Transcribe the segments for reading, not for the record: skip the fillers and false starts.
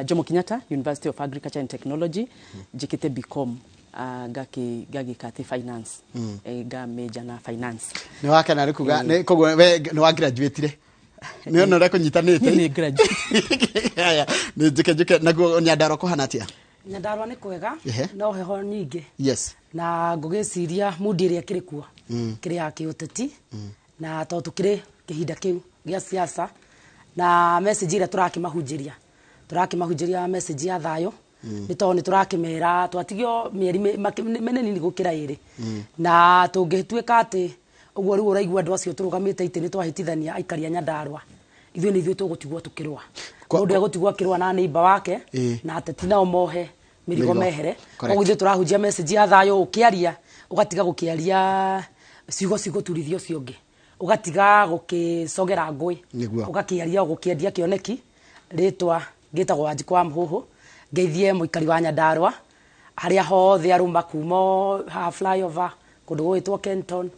Jomo Kenyatta University of Agriculture and Technology, njĩkĩte BCom, ngagĩka atĩ finance, nga major na finance. Nĩ wakena nĩ kuga nĩ koguo we nĩ wa graduate nĩ ona ũrĩa kũnyitanĩte. Niĩ nĩ graduate. Haya, nĩ njũke njũke naguo Nyandarua kũhana atĩa? Nyandarua nĩ kwega. No heho nyingĩ. Na ngũgĩciria mundi ĩrĩa ĩkĩrĩ kuo kĩrĩ ya kĩũteti, na tondũ tũkĩrĩ kĩhinda kĩu gĩa siasa, na message ĩrĩa tũrakĩmahunjĩria, tũrakĩmahunjĩria message ya thayũ, nĩ tondũ nĩ tũrakĩmera twatigio mĩeri mĩnini gũkĩra ĩrĩ, na tũngĩtuĩka atĩ ũguo rĩu ũraigua andũ acio tũrũgamĩte itĩ nĩ twahĩtithania aikari a Nyandarua, ithuĩ nĩ ithuĩ tũgũtigwo tũkĩrũa. Mũndũ egũtigwo akĩrũa na neighbor wake na ateti nao mohe mĩrigo Mĩrigo. mehere. Correct. Koguo ithuĩ tũrahunjia message ya thayũ, ũkĩaria ũgatiga gũkĩaria ciugo cigũturithia ũcio ũngĩ, ũgatiga gũkĩcogera ngũĩ, ũgakĩaria gũkĩendia kĩoneki. Rĩtwa ngĩtagwo Wanjikũ wa Mũhũhũ, ngeithie mũikari wa Nyandarua harĩa hothe arũma, kuma haha flyover kũndũ gũgwĩtwo Kenton,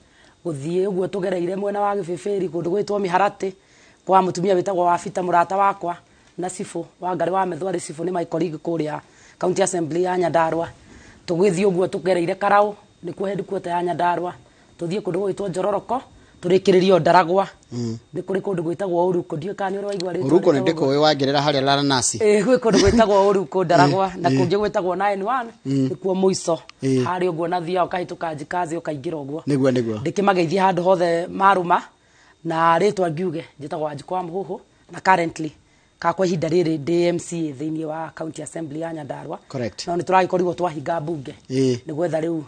gũthiĩ ũguo tũgereire mwena wa Gĩbĩbĩri kũndũ gwĩtwo Mĩharatĩ kwa mũtumia wĩtagwo Wabita, mũrata wakwa, na cibũ wa Ngarĩ wa Methũ arĩ cibũ, nĩ my colleague kũrĩa County Assembly ya Nyandarua. Tũgĩthiĩ ũguo tũgereire Karau, nĩkuo headquarter ya Nyandarua, tũthiĩ kũndũ gũgwĩtwo Njororoko, tũrĩkĩrĩrio Ndaragwa, nĩ kũrĩ kũndũ gwĩtagwo Ũruku, ndiũĩ kana nĩ ũrĩ waigua rĩtwa Ũruku nĩ rĩtagwo ũguo. ndĩkũĩ wangerera harĩa Laranasi. Ĩĩ, gwĩ kũndũ gwĩtagwo Ũruku Ndaragwa, na kũngĩ gwĩtagwo 91, nĩkuo mũico harĩa ũguo, na thiaga ũkahĩtũka Njikazi ũkaingĩra ũguo. Nĩguo. Ndĩkĩmageithie handũ hothe marũma, na rĩtwa ngiuge njĩtagwo Wanjikũ wa Mũhũhũ, na currently ka kwa ihinda rĩrĩ ndĩ MCA thĩinĩ wa County Assembly ya Nyandarua. No nĩ tũragĩkorirwo twahinga mbunge nĩ gwetha rĩu.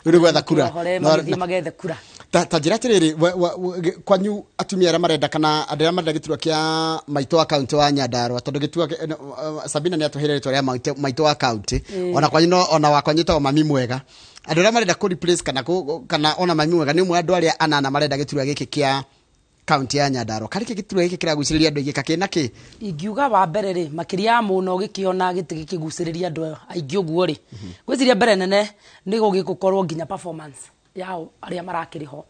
Rĩu nĩ gwetha kura. Hore magĩthiĩ magethe kura. Ta njĩra atĩrĩrĩ, kwanyu atumia arĩa marenda kana andũ arĩa marenda gĩturwa kĩa maitũ wa kaunti wa Nyandarua, tondũ gĩturwa no, Sabina nĩ atũheire rĩtwa rĩa maitũ wa kaunti, ona kwanyu no ona wakwa nyĩtagwo mami mwega. Andũ arĩa marenda kũ replace kana kana ona mami mwega nĩ ũmwe andũ arĩa anana marenda gĩturwa gĩkĩ kĩa kaunti ya Nyandarua. Karĩ kĩ gĩturwa gĩkĩ kĩragucĩrĩria andũ aingĩ kakĩna kĩ? Ingiuga wa mbere rĩ, makĩria ya mũno gĩkĩona gĩtĩ gĩkĩgucĩrĩria andũ aingĩ ũguo rĩ, ngwĩciria mbere nene nĩ gũgĩgũkorwo nginya performance yao arĩa marakĩrĩ ho.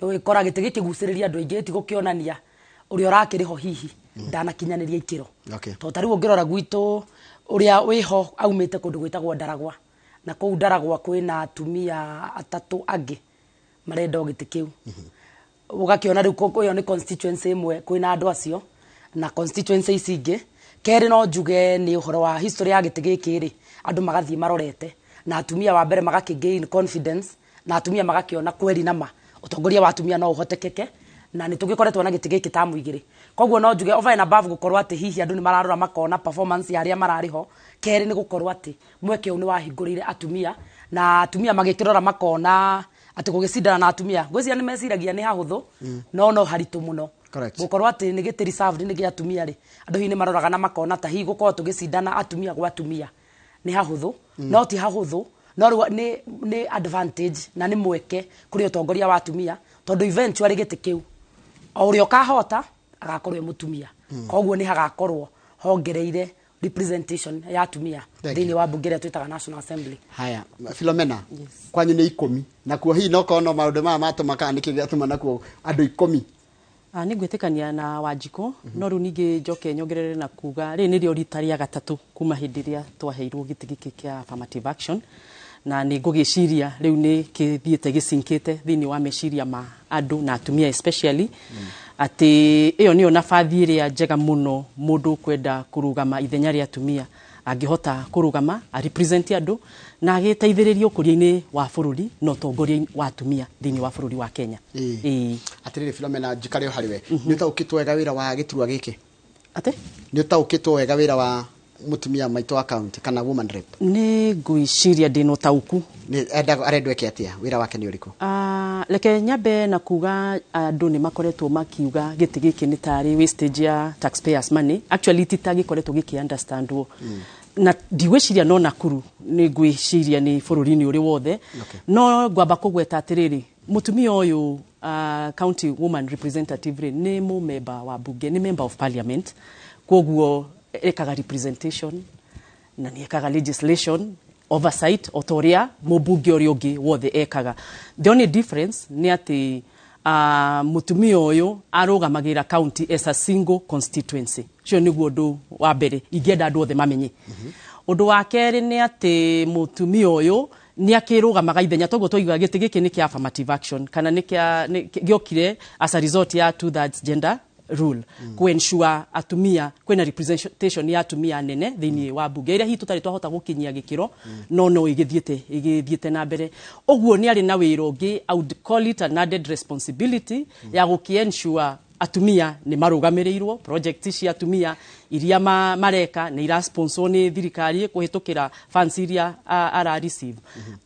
Ũgĩkora gĩtĩ gĩkĩgucĩrĩria andũ aingĩ gĩtigũkĩonania ũrĩa ũrakĩrĩ ho hihi ndanakinyanĩria ikĩro. Tondũ ta rĩu ũngĩrora gwitũ ũrĩa wĩho aumĩte kũndũ gwĩtagwo Ndaragwa, na kũu Ndaragwa kwĩna atumia atatũ angĩ marenda o gĩtĩ kĩu. Ũgakĩona rĩu ĩyo nĩ constituency ĩmwe kwĩna andũ acio na constituency ici ingĩ. Kerĩ no njuge nĩ ũhoro wa history ya gĩtĩ gĩkĩ rĩ, andũ magathiĩ marorete na atumia wa mbere magakĩ gain confidence, na atumia magakĩona kweri nama ũtongoria wa atumia no ũhotekeke, na nĩ tũgĩkoretwo na gĩtĩ gĩkĩ tamu igĩrĩ. Koguo no njuge over and above gũkorwo atĩ hihi andũ nĩ mararora makona performance ya arĩa mararĩ ho, kerĩ nĩ gũkorwo atĩ mweke ũyũ nĩ wahingũrĩire atumia, na atumia magĩkĩrora makona atĩ gũgĩcindana na atumia, ngwĩciria nĩ meciragia nĩ hahũthũ, no no haritũ mũno. Gũkorwo atĩ nĩ gĩtĩ reserved nĩ gĩa atumia rĩ, andũ hihi nĩ maroraga na makona ta hihi gũkorwo tũgĩcindana atumia gwa atumia nĩ hahũthũ, no ti hahũthũ, no rĩu nĩ advantage na nĩ mweke kũrĩ ũtongoria wa atumia, tondũ eventually gĩtĩ kĩu o ũrĩa ũkahota agakorwo e mũtumia. Koguo nĩ hagakorwo hongereire representation ya atumia Thank thĩinĩ you. wa mbunge ĩrĩa twĩtaga National Assembly. Haya, Philomena, kwanyu nĩ 10, nakuo hihi no korwo no maũndũ maya matũma kana nĩkĩ gĩatũma nakuo andũ 10? Nĩ ngwĩtĩkania na Wanjikũ, no rĩu ningĩ njoke nyongerere na kuga rĩrĩ nĩrĩo rita rĩa gatatũ kuma hĩndĩ ĩrĩa twaheirwo gĩtĩ gĩkĩ kĩa affirmative action, na nĩ ngũgĩciria rĩu nĩ kĩthiĩte gĩcinkĩte thĩinĩ wa meciria ma andũ na atumia especially, atĩ ĩyo nĩyo nabathi ĩrĩa njega mũno mũndũ kwenda kũrũgama ithenya rĩa atumia angĩhota kũrũgama a represent andũ na agĩteithĩrĩria ũkũria-inĩ wa bũrũri na ũtongoria wa atumia thĩinĩ wa bũrũri wa Kenya. Atĩrĩrĩ Philomena, njikare o harĩ we. Nĩ ũtaũkĩtwo wega wĩra wa gĩturwa gĩkĩ? Atĩ? Nĩ ũtaũkĩtwo wega wĩra wa mũtumia maitũ wa county kana woman rep? Nĩ ngwĩciria ndĩna ũtaũku. Nĩ arendwo eke atĩa? Wĩra wake nĩ ũrĩkũ? Reke nyambe na kuga andũ nĩ makoretwo makiuga gĩtĩ gĩkĩ nĩ tarĩ wastage ya taxpayers money. Actually ti ta gĩkoretwo gĩkĩ understandwo. Na ndigwĩciria no Nakuru, nĩ ngwĩciria nĩ bũrũri-inĩ ũrĩ wothe. No ngwamba kũgweta atĩrĩrĩ, mũtumia ũyũ, county woman representative rĩ, nĩ mũmemba wa bunge, nĩ member of parliament. Koguo ekaga representation na nĩ ekaga legislation oversight o ta ũrĩa mũmbunge ũrĩa ũngĩ wothe ekaga. The only difference nĩ atĩ Mutumia ũyũ arũgamagĩrĩra county as a single constituency. Ũcio nĩguo ũndũ wa mbere ingĩenda andũ othe mamenye. Ũndũ wa kerĩ nĩ atĩ mũtumia ũyũ nĩ akĩrũgamaga ithenya, toguo twauga gĩtĩ gĩkĩ nĩ kĩa affirmative action kana nĩ kĩa gĩokire as a result ya 2/3 gender rule, ku ensure atumia kwĩna representation ya atumia nene thĩinĩ wa bunge ĩrĩa hihi tũtarĩ twahota gũkinyia gĩkĩro, no ĩgĩthiĩte na mbere. Ũguo nĩ arĩ na wĩra ũngĩ, I would call it an added responsibility, ya gũkĩ-ensure atumia nĩ marũgamĩrĩirwo, project cia atumia iria mareka nĩ irasponsor nĩ thirikari kũhĩtũkĩra funds iria ara receive.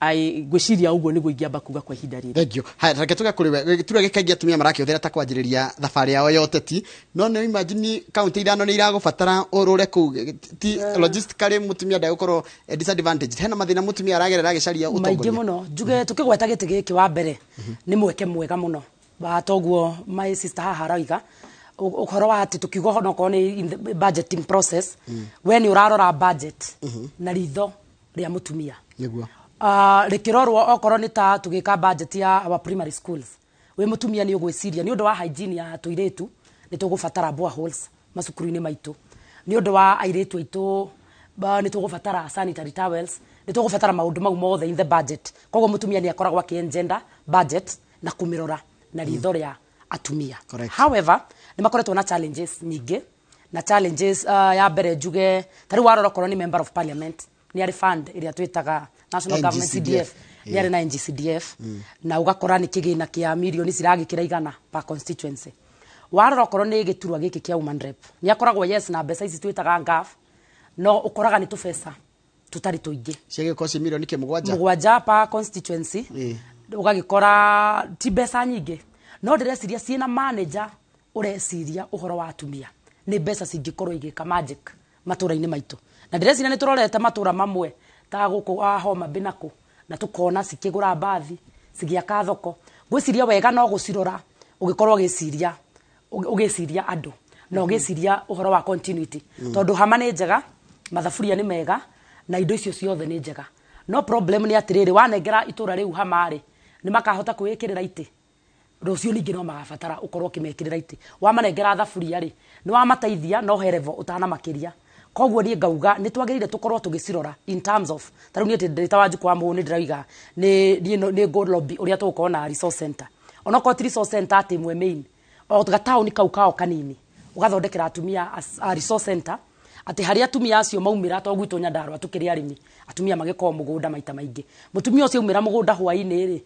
Ngwĩciria ũguo nĩguo ingĩamba kuga kwa ihinda rĩrĩ. Thank you. Haya, reke tuge kũrĩ we. Gĩturwa gĩkĩ atumia marakĩhũthĩra ta kwanjĩrĩria thabarĩ yao ya ũteti, no nĩ imagine kaunti ithano nĩ iragũbatara ũrũre kũu, ti logistically mũtumia ndegũkorwo disadvantaged? Hena mathĩna mũtumia aragerera agĩcaria maingĩ ũtongoria? Mũno. Njuge tũkĩgweta gĩtĩ gĩkĩ, wa mbere nĩ mweke mwega mũno wa toguo my sister haha arauga ũhoro wa atĩ tũkiuga onokorwo nĩ in the budgeting process, we nĩ ũrarora budget na ritho rĩa mũtumia. Rĩkĩrorwo okorwo nĩ ta tũgĩka budget ya our primary schools, wĩ mũtumia nĩ ũgwĩciria nĩ ũndũ wa hygiene ya tũirĩtu nĩ tũgũbatara boreholes macukuru-inĩ maitũ, nĩ ũndũ wa airĩtu aitũ nĩ tũgũbatara sanitary towels, nĩ tũgũbatara maũndũ mau mothe in the budget. Koguo mũtumia nĩ akoragwo akĩ-engender budget na kũmĩrora na ritho rĩa atumia. However, nĩ makoretwo na challenges nyingĩ, na challenges ya mbere njuge ta rĩu warora okorwo nĩ member of parliament, nĩ arĩ fund ĩrĩa twĩtaga national government NGCDF. CDF, nĩ arĩ na NGCDF, na ũgakora nĩ kĩgĩna kĩa mirioni ciragĩkĩra 100 per constituency. Warora okorwo nĩ gĩturwa gĩkĩ kĩa woman rep, nĩ akoragwo yes na mbeca ici twĩtaga ngaf, no ũkoraga nĩ tũbeca tũtarĩ tũingĩ. Ciagĩkorwo ci mirioni kĩ 7? 7 per constituency. Ũgagĩkora ti mbeca nyingĩ, no ndĩreciria ciĩna manager ũreciria ũhoro wa atumia nĩ mbeca cingĩkorwo igĩka magic matũra-inĩ maitũ. Na ndĩreciria nĩ tũrorete matũra mamwe ta gũkũ wa Homa Bay nakũ, na tũkona cikĩgũra mbathi, cigĩaka thoko. Ngwĩciria wega no gũcirora ũgĩkorwo ũgĩciria andũ na ũgĩciria ũhoro wa continuity, tondũ hama nĩ njega, mathaburia nĩ mega na indo icio ciothe nĩ njega, no problem nĩ atĩrĩrĩ, wanengera itũra rĩu hama rĩ, nĩ makahota kwĩĩkĩrĩra itĩ? Rũciũ ningĩ no magabatara ũkorwo ũkĩmekĩrĩra itĩ. Wamanengera thaburia rĩ, nĩ wamateithia, no he level ũtanamakĩria. Koguo niĩ ngauga nĩ twagĩrĩire tũkorwo tũgĩcirora in terms of ta rĩu niĩ ndĩ ta Wanjikũ wa Mũhũ, nĩ ndĩroiga nĩ niĩ nĩ ngũ lobby ũrĩa tũgũkorwo na resource center, onokorwo ti resource center atĩ ĩmwe main, o gataũni kau kao kanini ũgathondekera atumia a resource center, atĩ harĩa atumia acio maumĩra, to gwitũ Nyandarũa tũkĩrĩ arĩmi, atumia magĩkorwo mũgũnda maita maingĩ. Mũtumia ũcio aumĩra mũgũnda hwaĩ-inĩ rĩ,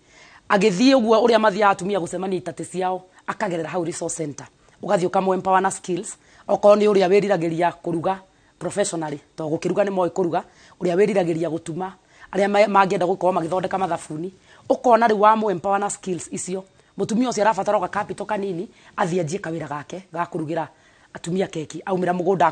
agĩthiĩ ũguo ũrĩa mathiaga atumia gũcemania itatĩ ciao, akagerera hau resource center, ũgathiĩ ũkamũ empower na skills, okorwo nĩ ũrĩa wĩriragĩria kũruga professionally, to gũkĩruga nĩ moĩ kũruga, ũrĩa wĩriragĩria gũtuma, arĩa mangĩenda gũkorwo magĩthondeka mathabuni. Ũkona rĩu wamũ empower na skills icio, mũtumia ũcio arabatara o capital kanini athiĩ anjie kawĩra gake ga kũrugĩra atumia keki. Aumĩra mũgũnda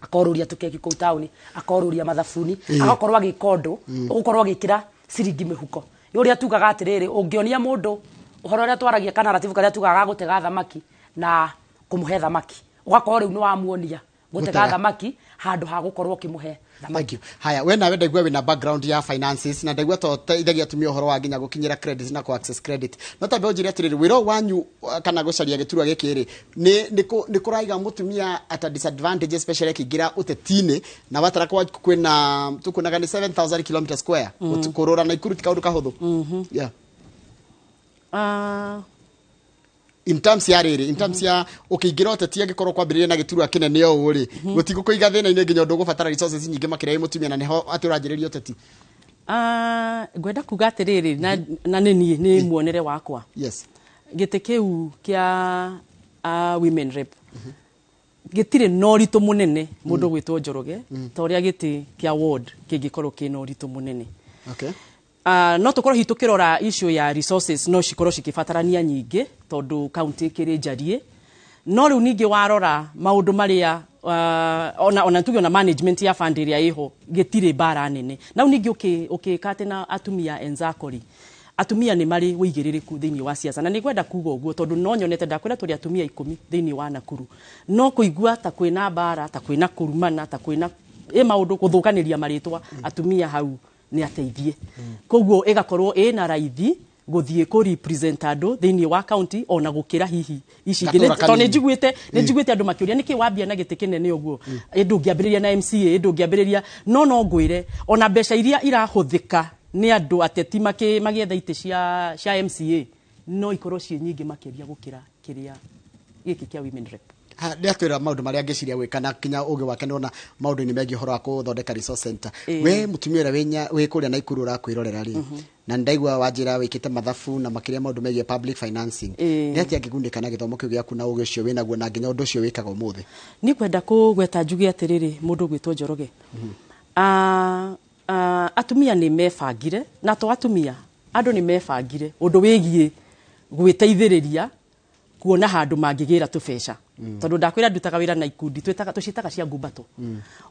akorũria tũkeki kũu taũni, akorũria mathabuni, agakorwo agĩka ũndũ ũgũkorwo agĩkĩra ciringi mĩhuko. Nĩ ũrĩa tugaga atĩrĩrĩ, ũngĩonia mũndũ ũhoro ũrĩa twaragia kana ratibu karĩa tugaga ga gũtega thamaki na kũmũhe thamaki, ũgakorwo rĩu nĩ wamuonia gũtega Gũtega. thamaki handũ ha gũkorwo ũkĩmũhe thamaki. Thank you. Haya, we nawe ndaigua wĩna background ya finances na ndaigua to teithagia atumia ũhoro wa nginya gũkinyĩra credit na ku access credit. No tambe ũnjĩre atĩrĩrĩ, wĩra ũyũ wanyu kana gũcaria gĩturwa gĩkĩ rĩ, nĩ kũraiga mũtumia at a disadvantage, especially akĩingĩra ũteti-inĩ na watara kwa kwĩna tũkuonaga nĩ 7000 km square? Kũrũra Naikuru ti kaũndũ kahũthũ. Yeah. In terms ya rĩrĩ, in terms ya ũkĩingĩra ũteti, angĩkorwo kwambĩrĩria na gĩturwa kĩnene ũũ rĩ, gũtigũkũiga thĩna-inĩ nginya ũndũ ũgũbatara resources nyingĩ makĩria wĩ mũtumia na nĩho atĩ ũranjĩrĩria ũteti? Ngwenda kuga atĩrĩrĩ, na nĩ niĩ nĩ muonere wakwa, gĩtĩ kĩu kĩa women rep gĩtirĩ na ũritũ mũnene mũndũ gwĩtwo Njoroge ta ũrĩa gĩtĩ kĩa ward kĩngĩkorwo kĩna ũritũ mũnene. No tũkorwo hihi tũkĩrora issue ya resources, no cikorwo cikĩbatarania nyingĩ tondũ kaunti ĩkĩrĩ njariĩ, no rĩu ningĩ warora maũndũ marĩa ona tuge ona management ya fund ĩrĩa ĩho, gĩtirĩ mbara nene. Na rĩu ningĩ ũkĩka atĩ na atumia enzako rĩ, atumia nĩ marĩ ũigĩrĩrĩku thĩinĩ wa siasa, na nĩ ngwenda kuga ũguo tondũ no nyonete ndakwĩra tũrĩ atumia 10 thĩinĩ wa Nakuru, no kũigua ta kwĩna mbara, ta kwĩna kũrumana, ta kwĩna ĩ maũndũ gũthũkanĩria marĩtwa, atumia hau nĩ ateithie. Koguo ĩgakorwo ĩna raithi. Gũthiĩ kũ represent andũ thĩinĩ wa county ona gũkĩra hihi ici ingĩ. Gatũra Tondũ kanini. nĩ njiguĩte andũ makĩũria, nĩkĩ wambia na gĩtĩ kĩnene ũguo, ĩ ndũngĩambĩrĩria na MCA, ĩ ndũngĩambĩrĩria no ngwĩre ona mbeca iria irahũthĩka nĩ andũ ateti magĩetha itĩ cia MCA no ikorwo ciĩ nyingĩ makĩria gũkĩra kĩrĩa gĩkĩ kĩa women rep. Nĩ atwĩra maũndũ marĩa angĩciria gwĩka na kinya ũgĩ wake nĩwona maũndũ-inĩ megiĩ ũhoro wa gũthondeka resource center. We mũtumia ũrĩa wĩ kũrĩa Naikuru ũrakwĩrorera rĩ, na nĩ ndaigua wanjĩra wĩkĩte mathabu na makĩria maũndũ megiĩ public financing, nĩ atĩa angĩgunĩka na gĩthomo kĩu gĩaku na ũgĩ ũcio wĩnaguo na nginya ũndũ ũcio wĩkaga ũmũthĩ? Niĩ kwenda kũgweta njuge atĩrĩrĩ, mũndũ ũgwĩtwo Njoroge. Atumia nĩ mebangire, na to atumia, andũ nĩ mebangire ũndũ wĩgiĩ gwĩteithĩrĩria kuona handũ mangĩgĩra tũbeca, tondũ ndakwĩra ndutaga wĩra na ikundi twĩtaga tũciĩtaga cia ngumbato.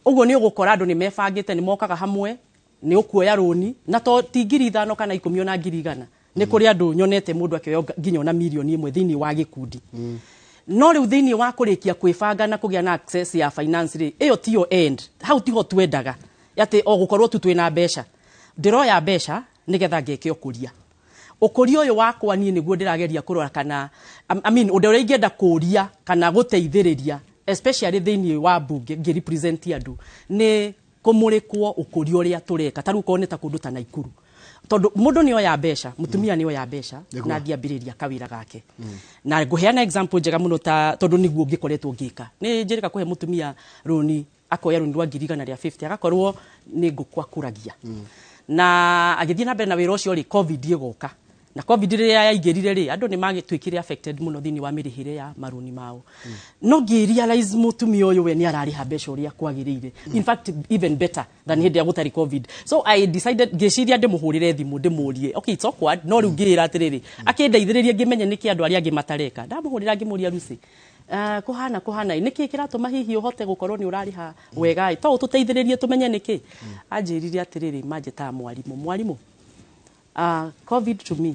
Ũguo nĩ ũgũkora andũ nĩ mebangĩte, nĩ mokaga hamwe, nĩ ũkuoya rũni na to ti 5,000 kana 10 ona 100,000. Nĩ kũrĩ andũ nyonete mũndũ akĩoya nginya ona 1 million thĩinĩ wa gĩkundi. No rĩu thĩinĩ wa kũrĩkia kwĩbanga na kũgĩa na access ya finance rĩ, ĩyo tiyo end. Hau tiho twendaga atĩ o gũkorwo tu twĩna mbeca. Ndĩroya mbeca nĩgetha ngeke ũkũria. Ũkũria ũyũ wakwa niĩ nĩguo ndĩrageria kũrora kana, I mean, ũndũ ũrĩa ingĩenda kũria kana gũteithĩrĩria, especially thĩinĩ wa mbunge ngĩrepresent andũ, nĩ kũmũrĩkwo ũkũria ũrĩa tũreka. Ta rĩu korwo nĩ ta kũndũ ta Naikuru, tondũ mũndũ nĩ oya mbeca, mũtumia nĩ oya mbeca na athiĩ ambĩrĩria kawĩra gake. Na ngũheana example njega mũno, ta tondũ nĩguo ngĩkoretwo ngĩka, nĩ njĩrĩga kũhe mũtumia rũni, akoya rũni rwa 150,000, agakorwo nĩ ngũkũ akũragia na agĩthiĩ na mbere na wĩra ũcio rĩ, COVID ĩgoka. Na COVID rĩrĩa yaingĩrire rĩ, andũ nĩ magĩtuĩkire affected mũno thĩinĩ wa mĩrĩhĩre ya marũni mao. No ngĩ realize mũtumia ũyũ we nĩ ararĩha mbeca ũrĩa kwagĩrĩire, in fact even better than hĩndĩ ya gũtarĩ COVID. So I decided, ngĩciria ndĩmũhũrĩre thimũ ndĩmũrie. Okay, it's awkward, no rĩu ngĩĩra atĩrĩrĩ, akĩndeithĩrĩrie ngĩmenye nĩkĩ andũ arĩa angĩ matareka. Ndamũhũrĩra ngĩmũria, "Lucy, kũhana nĩkĩ kĩratũma hihi ũhote gũkorwo nĩ ũrarĩha wega? To ũtũteithĩrĩrie tũmenye nĩkĩ?" Anjĩrire atĩrĩrĩ, manjĩtaga mwarimũ, "Mwarimũ, COVID to me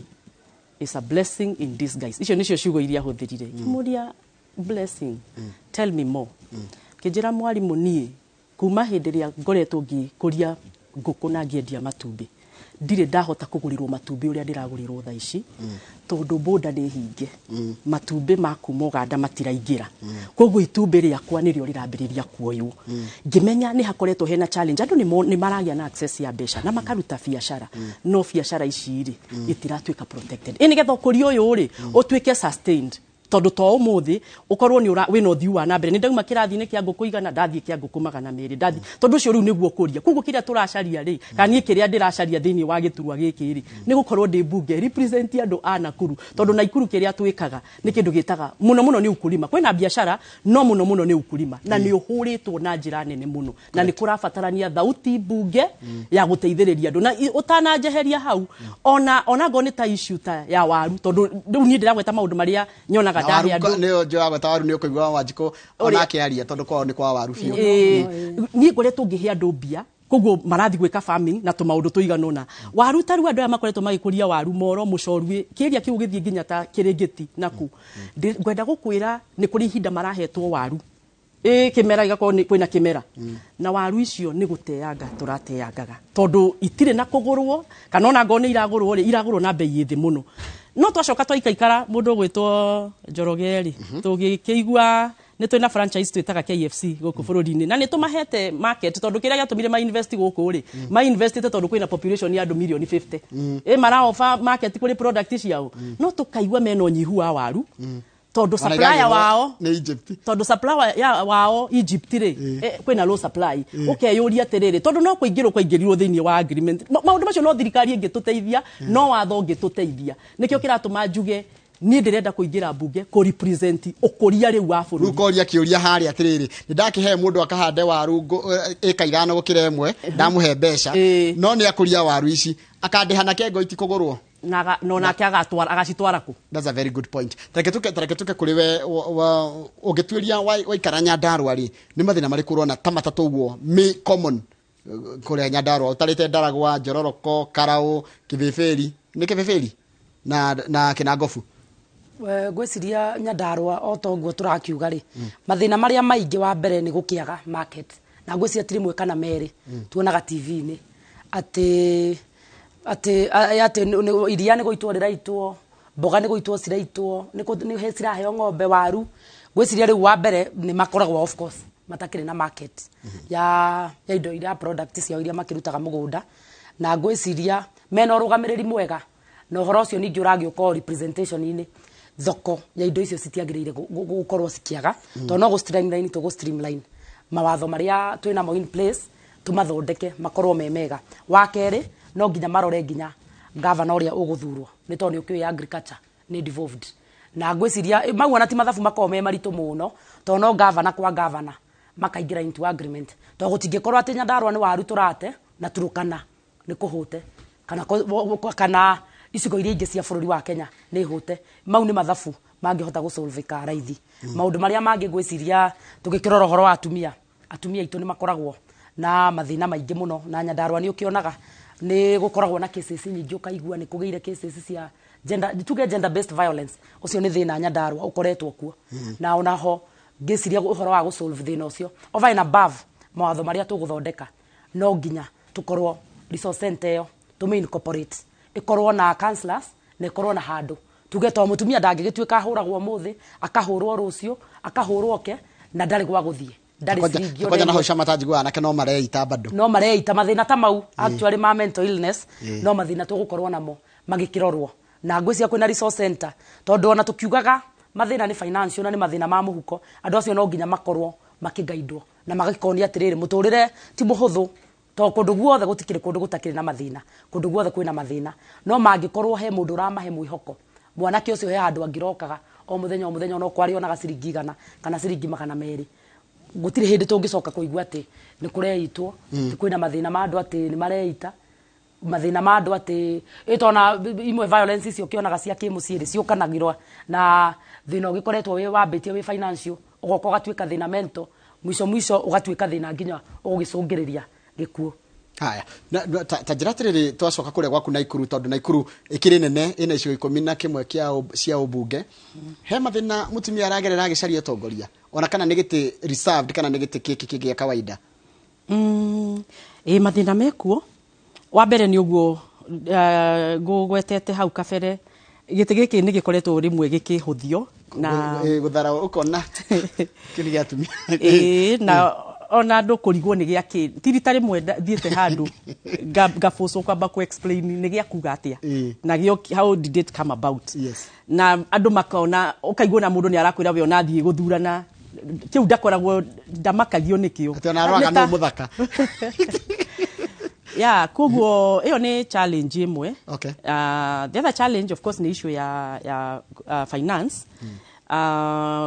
is a blessing in disguise." Icio nĩcio ciugo iria ahũthĩrire. Ngĩmũria, "Blessing? Tell me more." Kĩnjĩra, "Mwarimũ, niĩ kuma hĩndĩ ĩrĩa ngoretwo ngĩkũria ngũkũ na ngĩendia matumbĩ, ndirĩ ndahota kũgũrĩrwo matumbĩ ũrĩa ndĩragũrĩrwo thaa ici, tondũ boda nĩ hinge, matumbĩ ma kuma Ũganda matiraingĩra, koguo itumbĩ rĩakwa nĩrĩo rĩrambĩrĩria kuoywo." Ngĩmenya nĩ hakoretwo hena challenge. Andũ nĩ maragĩa na access ya mbeca na makaruta biacara, no biacara ici rĩ, itiratuĩka protected. Ĩ nĩgetha ũkũria ũyũ rĩ ũtuĩke sustained, tondũ to ũmũthĩ ũkorwo nĩ ũra wĩna ũthiu wa na mbere. Nĩ ndauma kĩrathi-inĩ kĩa ngũkũ 100, ndathiĩ kĩa ngũkũ 200, ndathiĩ, tondũ ũcio rĩu nĩguo ũkũria. Koguo kĩrĩa tũracaria rĩ, kana niĩ kĩrĩa ndĩracaria thĩinĩ wa gĩturwa gĩkĩ rĩ, nĩ gũkorwo ndĩ mbunge represent andũ a Nakuru, tondũ Naikuru kĩrĩa twĩkaga nĩ kĩndũ gĩtaga mũno mũno nĩ ukulima. Kwĩna biacara, no mũno mũno nĩ ukulima, na nĩ ũhũrĩtwo na njĩra nene mũno, na nĩ kũrabatarania thauti mbunge ya gũteithĩrĩria andũ. Na ũtananjeheria hau, ona ngorwo nĩ ta issue ta ya waru, tondũ rĩu niĩ ndĩragweta maũndũ marĩa nyonaga Na waru ndahe andũ. Nĩyo njũĩ waru nĩ ũkũigua Wanjikũ ona akĩaria, tondũ kwao nĩ kwa waru biũ. Niĩ ngoretwo ngĩhe andũ mbia, koguo marathiĩ gwĩka farming na tũmaũndũ tũigana ũna. Waru, ta rĩu andũ aya makoretwo magĩkũria waru moro mũcorui kĩrĩa kĩu gĩthiĩ nginya ta Kĩrĩngĩti naku. Ngwenda gũkwĩra nĩ kũrĩ ihinda marahetwo waru, ĩ kĩmera gĩgakorwo nĩ kwĩna kĩmera, na waru icio nĩ gũteanga tũrateangaga, tondũ itirĩ na kũgũrwo, kana ona ngorwo nĩ iragũrwo rĩ, iragũrwo na bei ĩ thĩ mũno. No twacoka twaikaikara, mũndũ ũgwĩtwo Njoroge rĩ, tũgĩkĩigua nĩ twĩna franchise twĩtaga KFC gũkũ bũrũri-inĩ, na nĩ tũmahete market, tondũ kĩrĩa gĩatũmire ma invest gũkũ rĩ, ma investite tondũ kwĩna population ya andũ 50 million, ĩ maraofa market kũrĩ product ciao. No tũkaigua mena ũnyihu wa waru, tondũ Ona supplier iragĩrwo wao nĩ Egypt. Tondũ supplier ya wao Egypt rĩ, kwĩna low supply. Ũkeyũria atĩrĩrĩ, tondũ no kũingĩrwo kwaingĩrirwo thĩinĩ wa agreement. Maũndũ macio no thirikari ĩngĩtũteithia, no watho ũngĩtũteithia. Nĩkĩo kĩratũma njuge niĩ ndĩrenda kũingĩra mbunge kũ represent ũkũria rĩu wa bũrũri. Rĩu koria kĩũria harĩa atĩrĩrĩ, nĩ ndakĩhe mũndũ akahande waru ĩka 5 gũkĩra 1, ndamũhe mbeca, no nĩ akũria waru ici akandĩha na kengo itikũgũrwo. Na onake agatwara, agacitwara kũ? That's a very good point. Tareke tuke kũrĩ we ũngĩtuĩria waikara Nyandarũa rĩ, nĩ mathĩna marĩkũ ũrona ta matatũ ũguo me common kũrĩa Nyandarũa, ũtarĩte Ndaragwa, Njororoko, Karaũ, Kĩbĩbĩri, nĩ Kĩbĩbĩri na Kĩnangobu? Ngwĩciria Nyandarũa o ta ũguo tũrakiuga rĩ, mathĩna marĩa maingĩ wa mbere nĩ gũkĩaga market. Na ngwĩciria ti rĩmwe kana merĩ tuonaga TV-inĩ atĩ Atĩ atĩ iria nĩ gũitwo rĩraitwo, mboga nĩ gũitwo ciraitwo, nĩ ciraheo ng'ombe, waru. Ngwĩciria rĩu wa mbere nĩ makoragwo, of course, matakĩrĩ na market ya indo iria, product ciao iria makĩrutaga mũgũnda. Na ngwĩciria mena ũrũgamĩrĩri mwega na ũhoro ũcio ningĩ ũragĩũka o representation-inĩ, thoko ya indo icio citiagĩrĩire gũkorwo cikĩaga, tondũ no gũ streamline, tũgũ streamline mawatho marĩa twĩnamo in place, tũmathondeke makorwo me mega. Wa kerĩ, no nginya marore nginya gavana ũrĩa ũgũthurwo, nĩ tondũ nĩ ũkĩũĩ agriculture nĩ devolved. Na ngwĩciria mau ona ti mathabu makoragwo me maritũ mũno, tondũ no gavana kwa gavana makaingĩra into agreement, tondũ gũtingĩkorwo atĩ Nyandarua nĩ waru tũrate na Turukana nĩ kũhũte, kana kana icigo iria ingĩ cia bũrũri wa Kenya nĩ hũte. Mau nĩ mathabu mangĩhota gũsolvĩka raithi. Maũndũ marĩa mangĩ, ngwĩciria tũgĩkĩrora ũhoro wa atumia, atumia aitũ nĩ makoragwo na mathĩna maingĩ mũno. Na Nyandarua nĩ ũkĩonaga nĩ gũkoragwo na cases nyingĩ, ũkaigua nĩ kũgĩire cases cia gender, tuge gender based violence. Ũcio nĩ thĩna Nyandarua ũkoretwo kuo, na onaho ngĩciria ũhoro wa gũsolve thĩna ũcio, over and above mawatho marĩa tũgũthondeka, no nginya tũkorwo resource center ĩyo tũmĩ incorporate, ĩkorwo na counselors na ĩkorwo na handũ tuge, to mũtumia ndangĩgĩtuĩka ahũragwo ũmũthĩ, akahũrwo rũciũ, akahũrwo ke na ndarĩ gwa gũthiĩ, ndarĩ ciringi ona Kwanja na ĩmwe. Hau cama njiguaga anake no mareita bado. No mareita. Mathĩna ta mau actually ma mental illness no mathĩna tũgũkorwo namo magĩkĩrorwo. Na ngwĩciria kwĩna resource center, tondũ ona tũkiugaga mathĩna nĩ financial na nĩ mathĩna ma mũhuko, andũ acio no nginya makorwo makĩgaidwo na magĩkonio atĩrĩrĩ, mũtũrĩre ti mũhũthũ, to kũndũ guothe gũtikĩrĩ kũndũ gũtakĩrĩ na mathĩna, kũndũ guothe kwĩna mathĩna. No mangĩkorwo he mũndũ ũramahe mwĩhoko, mwanake ũcio he handũ angĩrokaga o mũthenya o mũthenya, no kwarĩonaga ciringi 100 kana ciringi 200, gũtirĩ hĩndĩ tũngĩcoka kũigua atĩ nĩ kũreitwo, mm. kwĩna mathĩna ma andũ atĩ nĩ mareita, mathĩna ma andũ atĩ ĩtona imwe violence icio ũkĩonaga cia kĩmũciĩ rĩ, ciũkanagĩrwo na thĩna ũgĩkoretwo wĩ wambĩtie wĩ financial, ũgoka ũgatuĩka thĩna mental, mwisho mwisho ũgatuĩka thĩna nginya ũgũgĩcũngĩrĩria gĩkuũ. Haya, ta njĩra atĩrĩrĩ, twacoka kũrĩa gwaku Naikuru, tondũ Naikuru ĩkĩrĩ nene, ĩna icigo 11 cia ũmbunge, he mathĩna mũtumia aragerera agĩcaria ũtongoria, ona kana nĩ gĩtĩ reserved kana nĩ gĩtĩ kĩkĩ kĩngĩ gĩa kawaida? Ĩ mathĩna mekuo. Wa mbere nĩ ũguo ngũgwetete hau kabere, gĩtĩ gĩkĩ nĩ gĩkoretwo rĩmwe gĩkĩhũthio na Gũthara, ũkona kĩu nĩ gĩa atumia. Ĩĩ, na ona andũ kũrigwo nĩ gĩakĩ. Ti rita rĩmwe thiĩte handũ ngabũcwo kwamba ku explain nĩ gĩa kuga atĩa na gĩo, how did it come about. Na andũ makona, ũkaigua na mũndũ nĩ arakwĩra we ona athiĩ gũthurana kĩu ndakoragwo ndamakagio nĩkĩo. Atĩ ona aroraga nũ mũthaka. Yeah, koguo ĩyo nĩ challenge ĩmwe. The other challenge, of course, nĩ issue ya finance,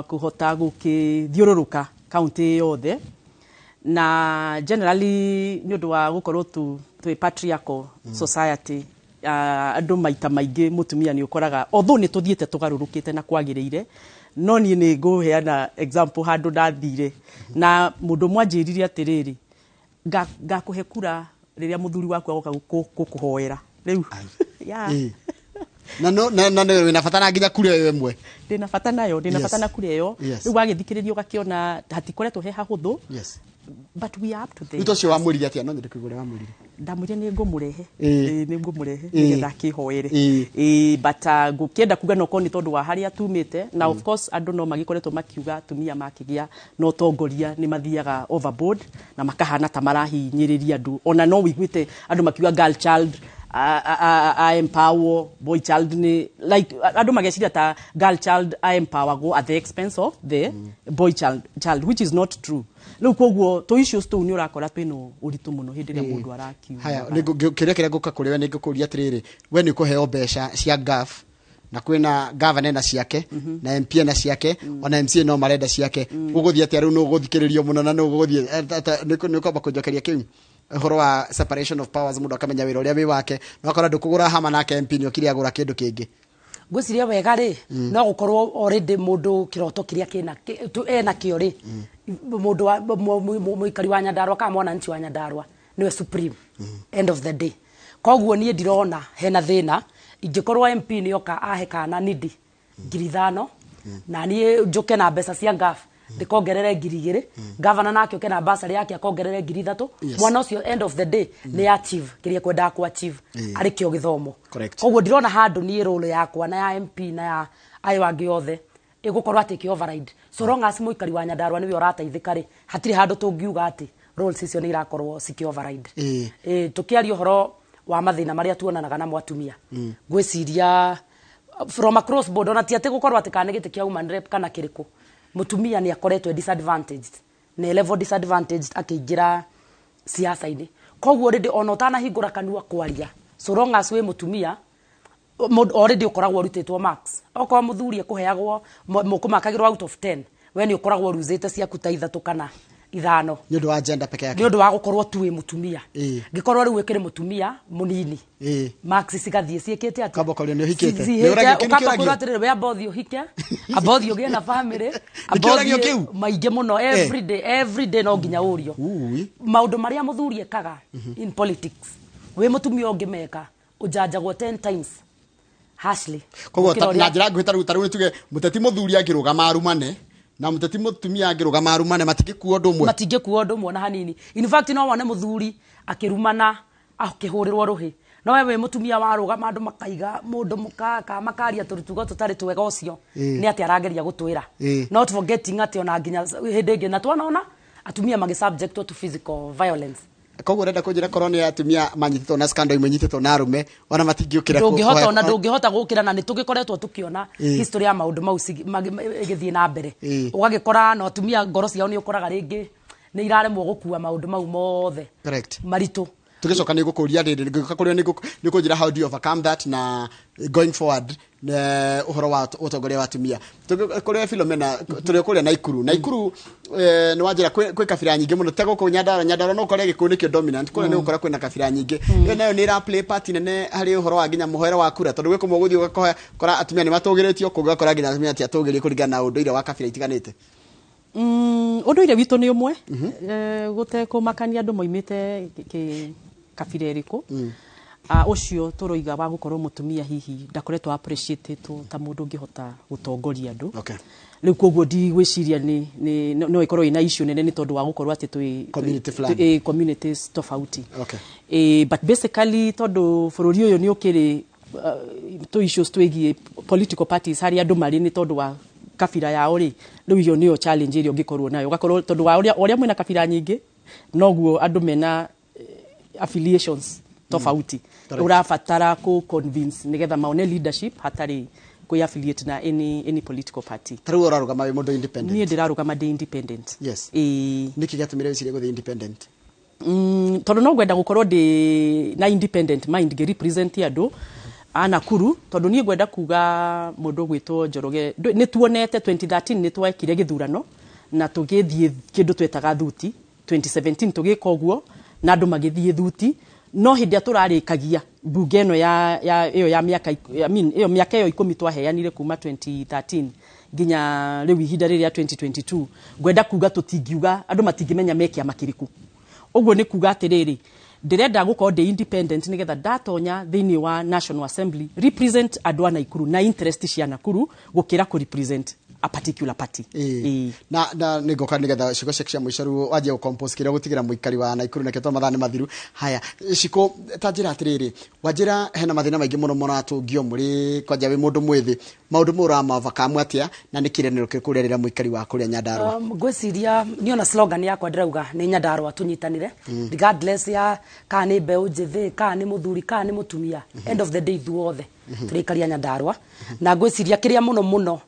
kũhota gũkĩthiũrũrũka kaunti yothe, na generally nĩ ũndũ wa gũkorwo tu twĩ patriarchal society, andũ maita maingĩ mũtumia nĩ ũkoraga, although nĩ tũthiĩte tũgarũrũkĩte na kwagĩrĩire, no niĩ nĩ ngũheana example handũ ndathire na mũndũ ũmwe anjĩrire atĩrĩrĩ, "Ngakũhe kura rĩrĩa mũthuri waku agoka gũkũhoera rĩu." Yeah. Na no na nĩ wĩna bata na nginya kura ĩyo ĩmwe. Ndĩna bata nayo, ndĩna bata na kura ĩyo. Rĩu wagĩthikĩrĩria ũgakĩona hatikoretwo he hahũthũ, but we are up to the Rĩu ta ũcio wamwĩrire atĩa? No nyende kũigua ũrĩa wamwĩrire. Ndamwĩrire nĩ ngũmũrehe. Ĩĩ, nĩ ngũmũrehe nĩgetha akĩhoere. Ĩĩ, but ngũkĩenda kuga no korwo nĩ tondũ wa harĩa tumĩte, na of course andũ no magĩkoretwo makiuga atumia makĩgĩa na ũtongoria nĩ mathiaga overboard na makahana ta marahinyĩrĩria andũ. Ona no wĩiguĩte andũ makiuga girl child a empower, boy child nĩ like andũ mageciria ta girl child a empowergwo at the expense of the boy child, which is not true. Rĩu koguo tũ issues tũu nĩ ũrakora twĩna ũritũ mũno hĩndĩ ĩrĩa mũndũ arakiuga. Haya, kĩũria kĩrĩa ngũka kũrĩ we, nĩ ngũkũria atĩrĩrĩ, we nĩ ũkũheo mbeca cia ngaf, na kwĩna gavana ena ciake, na MP ena ciake, ona MCA no marenda ciake, ũgũthiĩ atĩa rĩu? Nĩ ũgũthikĩrĩrio mũno na nĩ ũgũthiĩ nĩ ũkwamba kũnjokeria kĩu ũhoro wa separation of powers, mũndũ akamenya wĩra ũrĩa wĩ wake, no akora ndũkũgũra hama nake MP nĩ okire agũra kĩndũ kĩngĩ. Ngwĩciria wega rĩ, no gũkorwo already mũndũ kĩroto kĩrĩa kĩna ena kĩo rĩ, mũndũ wa mũikari wa Nyandarua kana mwananchi wa Nyandarua nĩwe supreme end of the day. Koguo niĩ ndirona hena thĩna ingĩkorwo MP nĩoka ahe kana nidi 5,000 na niĩ njũke na mbeca cia ngaf. Ndikongerere 2,000. Governor nake oke na bursary yake akongerere 3,000. Mwana ũcio end of the day nĩ achieve kĩrĩa kwendaga ku achieve arĩ kĩo gĩthomo. Koguo ndirona handũ niĩ role yakwa na ya MP na ya ayo angĩ othe ĩgũkorwo atĩ ĩkĩ override, so long as mũikari wa Nyandarua nĩwe ũrateithĩka rĩ, hatirĩ handũ tũngiuga atĩ roles icio nĩ irakorwo cikĩ override. Tũkĩaria ũhoro wa mathĩna marĩa tuonanaga namo atumia, ngwĩciria from across board, ona ti atĩ gũkorwo atĩ kana nĩ gĩtĩ kĩa woman rep kana kĩrĩkũ, mũtumia nĩ akoretwo e disadvantaged, nĩ level disadvantaged akĩingĩra siasa-inĩ. Koguo rĩndĩ ona ũtanahingũra kanua kwaria, so long as wĩ mũtumia, already ũkoragwo ũrutĩtwo marks. Okorwo mũthuri ekũheagwo mũkũmakagĩrwo out of 10, we nĩ ũkoragwo ruzĩte ciaku ta 3 kana 5. Nĩ ũndũ wa gender peke yake. Nĩ ũndũ wa gũkorwo tu wĩ mũtumia. Ngĩkorwo rĩu wĩkĩrĩ mũtumia mũnini, marks cigathiĩ ciĩkĩte atĩa? Kamba ũkorio nĩ ũhikĩte. Nĩ ũragio kĩu, nĩ Ũkamba kĩũragio? kwĩrwo atĩrĩrĩ, we amba ũthiĩ ũhike, amba ũthiĩ ũgĩe na family, Nĩ amba kĩũragio ũthiĩ kĩu? maingĩ mũno, every day, every day no nginya ũrio. Maũndũ marĩa mũthuri ekaga in politics, wĩ mũtumia ũngĩmeka, ũjanjagwo 10 times harshly. Koguo Gũkĩra na ũrĩa njĩra nguhĩ, tarĩu nĩ tuge mũteti mũthuri angĩrũgama arumane na mũteti mũtumia angĩrũgama arumane, matingĩkuo ũndũ ũmwe. Matingĩkuo ũndũ ũmwe na hanini. In fact, no wone mũthuri akĩrumana akĩhũrĩrwo rũhĩ, no we wĩ mũtumia warũgama andũ makaiga mũndũ mũkaka makaria tũrũtugo tũtarĩ twega, ũcio nĩ atĩ arageria gũtwĩra. Not forgetting atĩ ona nginya hĩndĩ ĩngĩ na twanona atumia magĩ subject to physical violence. Koguo ũrenda kũnjĩra korwo nĩ atumia manyitĩtwo na scandal imwe nyitĩtwo na arũme, ona matingĩũkĩra Ndũngĩhota, ona ndũngĩhota gũkĩra, na nĩ tũgĩkoretwo tũkĩona history ya maũndũ mau ĩgĩthiĩ na mbere. Ũgagĩkora na atumia ngoro ciao nĩ ũkoraga rĩngĩ nĩ iraremwo gũkua maũndũ mau mothe maritũ. Tũgĩcoka nĩ ngũkũria rĩrĩ, ngĩũka kũrĩa nĩ kũnjĩra how do you overcome that na going forward ũhoro wa ũtongoria wa atumia. Kũrĩa Philomena, tũrĩ kũrĩa Naikuru. Naikuru nĩ wanjĩra kwĩ kabira nyingĩ mũno, ta gũkũ Nyandarua. Nyandarua no ũkore Gĩkũyũ nĩkĩo dominant, kũrĩa nĩ ũgũkora kwĩna kabira nyingĩ. Ĩyo nayo nĩ ĩra play part nene harĩ ũhoro wa nginya mũhoere wa kura, tondũ gwĩ kũmwe ũgũthiĩ ũgakora atumia nĩ matũgĩrĩtio, kũngĩ ũgakora nginya atumia ti atũgĩrie kũringana na ũndũire wa kabira itiganĩte. Ũndũire witũ nĩ ũmwe, gũtekũmakania andũ moimĩte kabira ĩrĩkũ. Ũcio tũroiga wa gũkorwo mũtumia hihi ndakoretwo appreciated ta mũndũ ũngĩhota gũtongoria andũ. Rĩu koguo ndigwĩciria no ĩkorwo ĩna issue nene nĩ tondũ wa gũkorwo atĩ twĩ Community fulani. Communities tofauti. But basically tondũ bũrũri ũyũ nĩ ũkĩrĩ tũ issues twĩgiĩ political parties harĩa andũ marĩ nĩ tondũ wa kabira yao rĩ, rĩu iyo nĩyo challenge ĩrĩa ũngĩkorwo nayo, ũgakorwo tondũ wa ũrĩa mwĩna kabira nyingĩ noguo andũ mena affiliations tofauti. Ũrabatara kũ convince nĩgetha maone leadership hatarĩ kwĩ affiliate na any political party. Ta rĩu ũrarũgama wĩ mũndũ independent? Niĩ ndĩrarũgama ndĩ independent. Ĩĩ. Nĩkĩ gĩatũmire wĩcirie gũthiĩ independent? Tondũ no ngwenda gũkorwo ndĩ na independent mind ngĩ represent andũ a Nakuru, tondũ niĩ ngwenda kuga mũndũ ũgwĩtwo Njoroge nĩ tuonete 2013 nĩ twekire gĩthurano na tũgĩthiĩ kĩndũ twetaga thuti, 2017 tũgĩka ũguo na andũ magĩthiĩ thuti, no hĩndĩ ĩrĩa tũrarĩkagia mbunge ĩno ya ĩyo ya mĩaka I mean, ĩyo mĩaka ĩyo 10 twaheanire kuma 2013 nginya rĩu ihinda rĩrĩa 2022, ngwenda kuga tũtingiuga andũ matingĩmenya me kĩama kĩrĩkũ. Ũguo nĩ kuga atĩrĩrĩ, ndĩrenda gũkorwo ndĩ independent nĩgetha ndatonya thĩinĩ wa National Assembly represent andũ a Nakuru na interest cia Nakuru gũkĩra kũ represent a particular party. Na nĩ ngoka nĩgetha ciugo ciaku cia mũico rĩu wanjie gũ-compose kĩrĩa ũgũtigĩra mũikari wa Nakuru, nakĩo tondũ mathaa nĩ mathiru. Haya, Shiko, ta njĩra atĩrĩrĩ, wanjĩra hena mathĩna maingĩ mũno mũratũngio mũrĩ kwanja wĩ mũndũ mwĩthĩ, maũndũ mau ũrama overcome atĩa na nĩ kĩĩranĩro kĩrĩkũ ũrerĩra mũikari wa kũrĩa Nyandarua? Ngwĩciria niĩ ona slogan yakwa ndĩrauga nĩ Nyandarua tũnyitanĩre, regardless ya kana nĩ mbeũ njĩthĩ, kana nĩ mũthuri, kana nĩ mũtumia, end of the day ithuothe tũrĩikaria Nyandarua. Na ngwĩciria kĩrĩa mũno mũno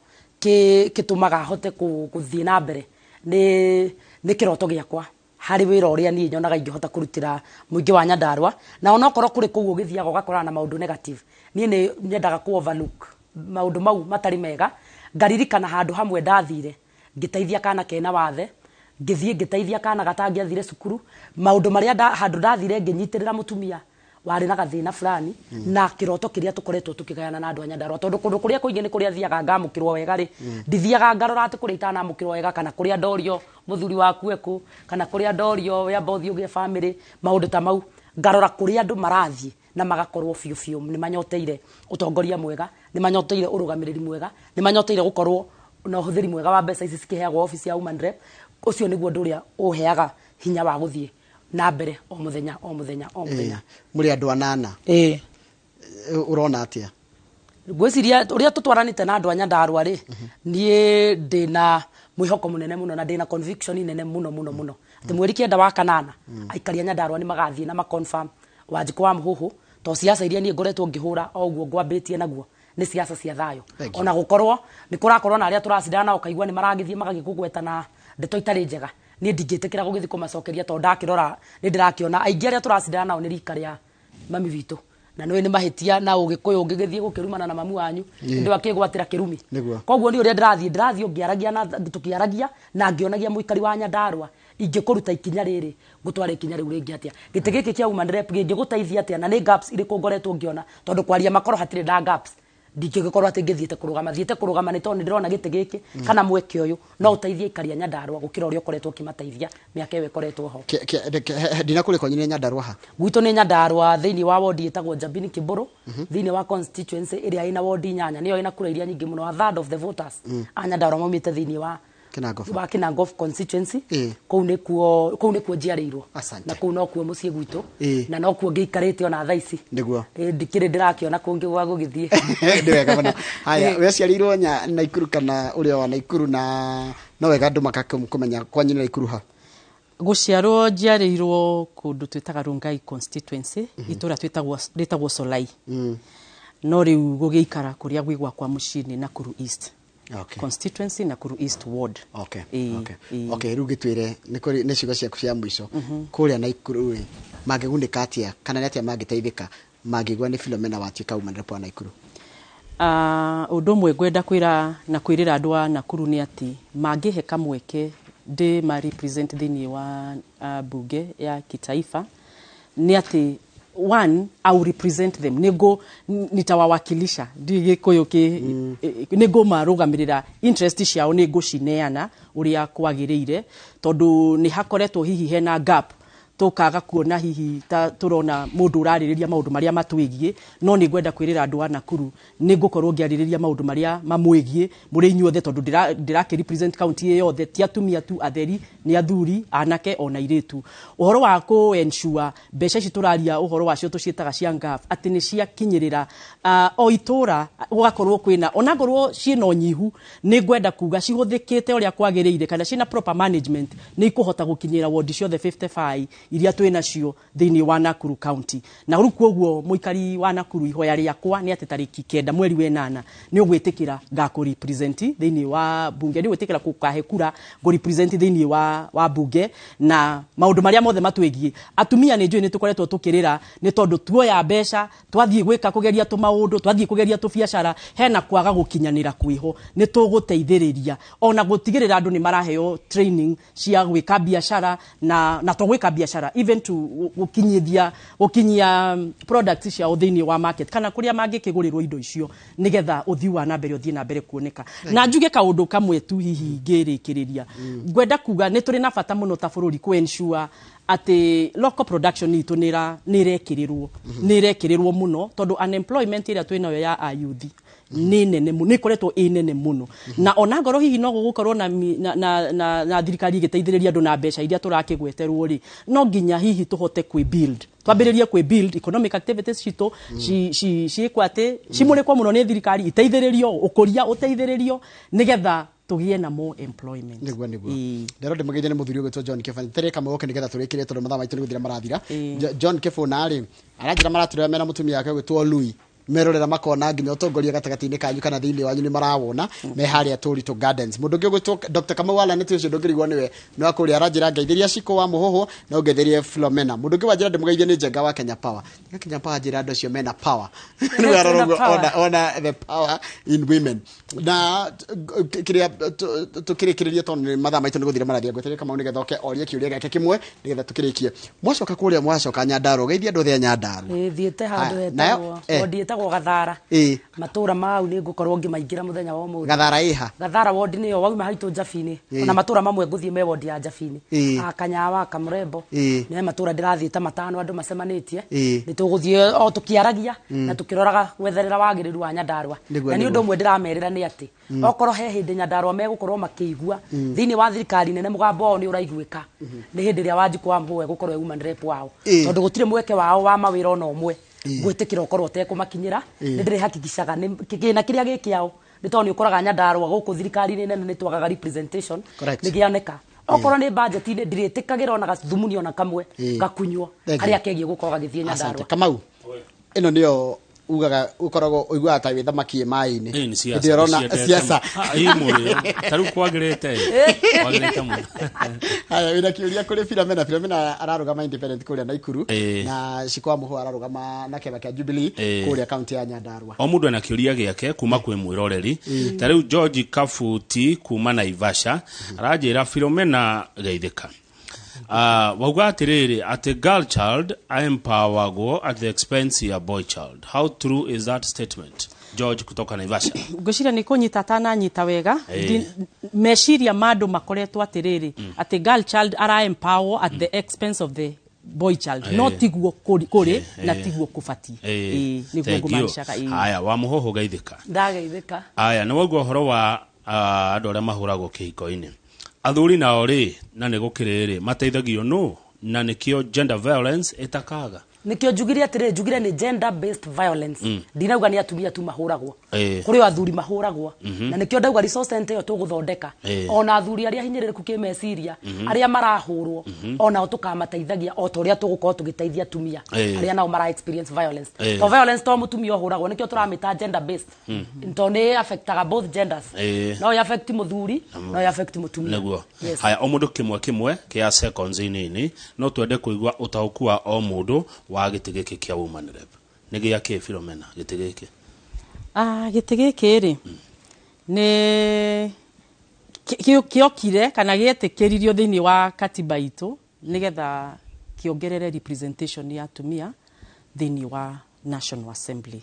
kĩtũmaga hote gũthiĩ na mbere nĩ kĩroto gĩakwa harĩ wĩra ũrĩa niĩ nyonaga ingĩhota kũrutĩra mũingĩ wa Nyandarua. Na onokorwo kũrĩ kũu ũgĩthiaga ũgakorana na maũndũ negative, niĩ nĩ nyendaga kũ overlook maũndũ mau matarĩ mega, ngaririkana handũ hamwe ndathire ngĩteithia kana kena wathe, ngĩthiĩ ngĩteithia kana gatangĩathire cukuru, maũndũ marĩa handũ ndathire ngĩnyitĩrĩra mũtumia warĩ na gathĩna fulani, na kĩroto kĩrĩa tũkoretwo tũkĩgayana na andũ a Nyandarua, tondũ kũndũ kũrĩa kũingĩ nĩ kũrĩa thiaga ngamũkĩrwo wega rĩ, ndithiaga ngarora atĩ kũrĩa itanamũkĩrwo wega, kana kũrĩa ndorio mũthuri waku ekũ, kana kũrĩa ndorio wĩamba ũthiĩ ũgĩe family, maũndũ ta mau, ngarora kũrĩa andũ marathiĩ na magakorwo biũ biũ nĩ manyoteire ũtongoria mwega, nĩ manyoteire ũrũgamĩrĩri mwega, nĩ manyoteire gũkorwo na ũhũthĩri mwega wa mbeca ici cikĩheagwo office ya woman rep. Ũcio nĩguo ũndũ ũrĩa ũheaga hinya wa gũthiĩ na mbere o mũthenya o mũthenya o mũthenya. Mũrĩ andũ anana. Ũrona atĩa? Ngwĩciria ũrĩa tũtwaranĩte na andũ a Nyandarua rĩ, niĩ ndĩna mwĩhoko mũnene mũno na ndĩna conviction nene mũno mũno mũno atĩ mweri 9 wa kanana aikari a Nyandarua nĩ magathiĩ na maconfirm Wanjikũ wa Mũhũhũ, to siasa iria niĩ ngoretwo ngĩhũra o ũguo ngwambĩtie naguo nĩ siasa cia thayũ. Ona gũkorwo nĩ kũrakorwo na arĩa tũracindana nao ũkaigua nĩ maragĩthiĩ magagĩkũgweta na ndeto itarĩ njega, niĩ ndingĩtĩkĩra gũgĩthiĩ kũmacokeria tondũ ndakĩrora nĩ ndĩrakĩona aingĩ arĩa tũracindana nao nĩ rika rĩa mami witũ, na nĩ nĩ mahĩtia na ũgĩkũyũ ũngĩgĩthiĩ gũkĩrumana na mamu wanyu ndũ akĩgwatĩra kĩrumi. Koguo nĩ ũrĩa ndĩrathiĩ ngĩaragia na tũkĩaragia na ngĩonagia mũikari wa Nyandarua ingĩkũruta ikinya rĩrĩ ngũtwara ikinya rĩu rĩngĩ atĩa, gĩtĩ gĩkĩ kĩa woman rep gĩngĩgũteithia atĩa, na nĩ gaps irĩkũ ngoretwo ngĩona, tondũ kwaria makoro hatirĩ na gaps ndingĩgĩkorwo atĩ ngĩthiĩte kũrũgama thiĩte kũrũgama nĩ tondũ nĩ ndĩrona gĩtĩ gĩkĩ kana mweke ũyũ no ũteithie aikari a Nyandarua gũkĩra ũrĩa ũkoretwo ũkĩmateithia mĩaka ĩyo ĩkoretwo ho. Ndinakũrĩ kwanyu nĩ Nyandarua ha? Gwitũ nĩ Nyandarua thĩinĩ wa wodi ĩtagwo Njambini Kĩmbũrũ, thĩinĩ wa constituency ĩrĩa ĩna wodi 8, nĩyo ĩna kura iria nyingĩ mũno, a third of the voters a Nyandarua maumĩte thĩinĩ wa Kinangop. Kinangop constituency. Kũu nĩkuo njiarĩirwo na kũu nokuo mũciĩ gwitũ na nokuo ngĩikarĩte ona thaa ici. Nĩguo ndikĩrĩ ndĩrakĩona kũngĩ gwa gũgĩthiĩ. Nĩ wega mũno. Haya, we ciarĩirwo Naikuru kana ũrĩa wa Naikuru, na no wega andũ makakũmenya kwanyu nĩ Naikuru ha? Gũciarwo njiarĩirwo kũndũ twĩtaga Rongai constituency, itũra rĩtagwo Solai. No rĩu gũgĩikara kũrĩa gwĩ gwakwa mũciĩ nĩ Nakuru East. Okay. Constituency Nakuru East Ward. Okay. Okay. Okay, rĩu gĩtwĩre nĩ ciugo ciaku cia mũico. Kũrĩa Naikuru rĩ, mangĩgunĩka atĩa kana nĩ atĩa mangĩteithĩka mangĩigua nĩ Philomena watuĩka woman rep wa Naikuru? Ũndũ ũmwe ngwenda kwĩra na kwĩrĩra andũ a Nakuru nĩ atĩ mangĩhe kamweke ndĩ ma represent thĩinĩ wa bunge ya kitaifa nĩ atĩ one, I will represent them, nĩngũ nitawawakilisha ndigĩkũyũ kĩ nĩngũ marũgamĩrĩra interest ciao, nĩngũcineana ũrĩa kwagĩrĩire, tondũ nĩ hakoretwo hihi hena gap tũkaga kuona hihi ta tũrona mũndũ ũrarĩrĩria maũndũ marĩa matwĩgiĩ, no nĩ ngwenda kwĩrĩra andũ a Nakuru nĩ ngũkorwo ngĩarĩrĩria maũndũ marĩa mamwĩgiĩ mũrĩ inyuothe, tondũ ndĩrakĩ represent county ĩ yothe, ti atumia tu atheri, nĩ athuri, anake ona airĩtu. Ũhoro wa kũ ensure mbeca ici tũraria ũhoro wacio tũciĩtaga cia NGAAF atĩ nĩ ciakinyĩrĩra o itũra, gũgakorwo kwĩna onangorwo ciĩna ũnyihu, nĩ ngwenda kuga cihũthĩkĩte ũrĩa kwagĩrĩire kana ciĩna proper management nĩ ikũhota gũkinyĩra wodi ciothe 55 iria twĩ nacio thĩinĩ wa Nakuru County. Na rĩu koguo mũikari wa Nakuru ihoya rĩakwa nĩ atĩ tarĩki 9 mweri wa 8 nĩ ũgwĩtĩkĩra ngakũ represent thĩinĩ wa bunge, nĩ ũgwĩtĩkĩra gũkahe kura ngũ represent thĩinĩ wa bunge na maũndũ marĩa mothe matwĩgiĩ. Atumia nĩ njũĩ nĩ tũkoretwo tũkĩrĩra nĩ tondũ tuoya mbeca twathiĩ gwĩka kũgeria tũmaũndũ, twathiĩ kũgeria tũbiacara, hena kwaga gũkinyanĩra kwĩho, nĩ tũgũteithĩrĩria ona gũtigĩrĩra andũ nĩ maraheo training cia gwĩka biacara na to gwĩka biacara, even to gũkinyia products ciao thĩinĩ wa market kana kũrĩa mangĩkĩgũrĩrwo indo icio nĩgetha ũthiĩ wa na mbere ũthiĩ na mbere kuoneka. Na njuge kaũndũ kamwe tu hihi ngĩrĩkĩrĩria, ngwenda kuga nĩ tũrĩ na bata mũno ta bũrũri kũ ensure atĩ local production itũ nĩ ĩrekĩrĩrwo mũno, tondũ unemployment ĩrĩa twĩ nayo ya ayuthi nĩ nene mũno, nĩ ĩkoretwo ĩ nene mũno, na ona ngorwo hihi no gũgũkorwo na thirikari ĩgĩteithĩrĩria andũ na mbeca iria tũrakĩgweterwo rĩ, no nginya hihi tũhote kwĩ build, twambĩrĩrie kwĩ build economic activities citũ ciĩkwo atĩ cimũrĩkwo mũno nĩ thirikari, iteithĩrĩrio ũkũria ũteithĩrĩrio nĩgetha tũgĩe na more employment. Nĩguo ndero ndĩmũgeithie nĩ mũthuri ũgwĩtwo John Kĩbani tere kamwe goke nĩgetha tũrĩkĩrie tondũ mathaa maitũ nĩ gũthira marathira. John Kĩbũna rĩ aranjĩra maratũrĩra mena mũtumia wake ũgwĩtwo Louis, merorera makona nginya ũtongoria gatagatĩ-inĩ kanyu kana thĩinĩ wanyu nĩ marawona me harĩa Tũritũ Gardens. Mũndũ ũngĩ ũgwĩtwo Dr. Kamau Allan nĩ ũcio ndũngĩrigwo nĩwe nĩ wa kũrĩa aranjĩra ngeithĩria Shiko wa Mũhũhũ na ũngeithĩrie Philomena. Mũndũ ũngĩ wanjĩra ndĩmũgeithie nĩ Njenga wa Kenya Power. Kenya Power njĩra andũ acio mena power. Rĩu arora ũguo ona the power in women. Na kĩrĩa tũkĩrĩkĩrĩria tondũ nĩ mathaa maitũ nĩ gũthira marathira, ngweterere Kamau nĩgetha oke orie kĩũria gĩake kĩmwe nĩgetha tũkĩrĩkie. Mwacoka kũrĩa mwacoka Nyandarua, geithia andũ othe a Nyandarua. Thiĩte handũ hetagwo wodi ĩtagwo gwĩtagwo Gathara. Matũra mau nĩ ngũkorwo ngĩmaingĩra mũthenya wa ũmũthĩ. Gathara ĩha? Gathara ward nĩyo wauma haitũ Njabini. Ona matũra mamwe ngũthiĩ me ward ya Njabini. Kanyawa, Kamurembo. Nĩ matũra ndĩrathiĩ ta matano andũ macemanĩtie. Nĩ tũgũthiĩ o tũkĩaragia na tũkĩroraga gwetherera wagĩrĩru wa Nyandarua. Na nĩ ũndũ ũmwe ndĩramerĩra nĩ atĩ okorwo he hĩndĩ Nyandarua megũkorwo makĩigua thĩinĩ wa thirikari nene mũgambo wao nĩ ũraiguĩka, nĩ hĩndĩ ĩrĩa Wanjikũ wa Mũhũa egũkorwo e woman rep wao. Tondũ gũtirĩ mweke wao wa mawĩra ona ũmwe gwĩtĩkĩra ũkorwo ũtekũmakinyĩra. Nĩ ndĩrĩhakikicaga kĩgĩna kĩrĩa gĩ kĩao, nĩ tondũ nĩ ũkoraga Nyandarua gũkũ thirikari-inĩ nene nĩ twagaga representation, nĩ gĩoneka. Okorwo nĩ budget-inĩ ndirĩtĩkagĩra ona gathumuni ona kamwe gakunywo karĩa kegiĩ gũkorwo gagĩthiĩ Nyandarua. Kamau, ĩno nĩyo ugaga ukoragwo uiguaga ta wĩ thamaki ĩ maĩ-inĩ. Hĩndĩ ũrona siasa. Ta rĩu kwagĩrĩte mũno. Haya, wĩna kĩũria kũrĩ Philomena. Philomena ararũgama independent kũrĩa Naikuru, na Shiko wa Mũhũa ararũgama na kĩama kĩa Jubilee kũrĩa kaunti ya Nyandarua. O mũndũ ena kĩũria gĩake kuma kwĩ mwĩroreri. Ta rĩu George Kabuti kuma Naivasha aranjĩra Philomena geithĩka. Wauga atĩrĩrĩ atĩ girl child empoweragwo at the expense ya boy child. How true is that statement? George kutoka Naivasha. Ngwĩciria nĩ kũnyita atananyita wega. Meciria ma andũ makoretwo atĩrĩrĩ atĩ girl child ara empower at the expense of the boy child. No tiguo kũrĩ na tiguo kũbatiĩ. Nĩguo ngũmaanishaga. Haya, wa Mũhũhũ geithĩka. Ndageithĩka. Haya, nĩ waigua ũhoro wa andũ arĩa mahũragwo kĩhiko-inĩ. Athuri nao rĩ, na nĩ gũkĩrĩ rĩ, mateithagio nũ, na nĩkĩo gender violence ĩtakaga. Nĩkĩo njugire atĩrĩrĩ, njugire nĩ gender based violence. Ndinauga nĩ atumia tu mahũragwo. Kũrĩ o athuri mahũragwo. Na nĩkĩo ndauga resource center ĩyo tũgũthondeka. Ona athuri arĩa hinyĩrĩrĩku kĩmeciria, arĩa marahũrwo, onao tũkamateithagia o ta ũrĩa tũgũkorwo tũgĩteithia atumia arĩa nao mara experience violence. To violence to mũtumia ũhũragwo, nĩkĩo tũramĩta gender based. To nĩ affectaga both genders. No ĩ affect mũthuri, no ĩ affect mũtumia. Nĩguo. Haya, o mũndũ kĩmwe kĩmwe kĩa seconds nini, no twende kũigua ũtaũku wa o mũndũ wa gĩtĩ gĩkĩ kĩa woman rep. Nĩ gĩa kĩ Philomena gĩtĩ gĩkĩ? Gĩtĩ gĩkĩ rĩ, nĩ kĩokire kana gĩetĩkĩririo thĩinĩ wa katiba itũ nĩgetha kĩongerere representation ya atumia thĩinĩ wa National Assembly.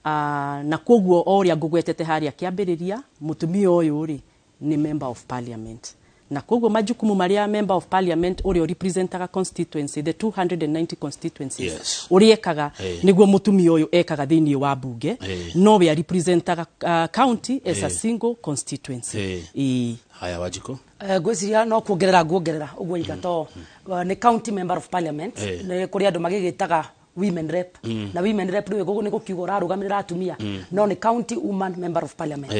Na koguo o ũrĩa ngũgwetete harĩa kĩambĩrĩria, mũtumia ũyũ rĩ nĩ member of parliament. Na koguo majukumu maria member of parliament ũrĩa representaga constituency, the 290 constituencies, ũrĩa ekaga nĩguo mũtumia ũyũ ekaga thĩinĩ wa bunge, no we representaga county as a single constituency. Haya, Wanjikũ. Ngwĩciria no kuongerera nguongerera ũguo iga to nĩ county member of parliament, nĩ kũrĩ andũ magĩgĩtaga women rep, na women rep rĩu nĩ gũkiuga ũrarũgamĩrĩra atumia, no nĩ county woman member of parliament.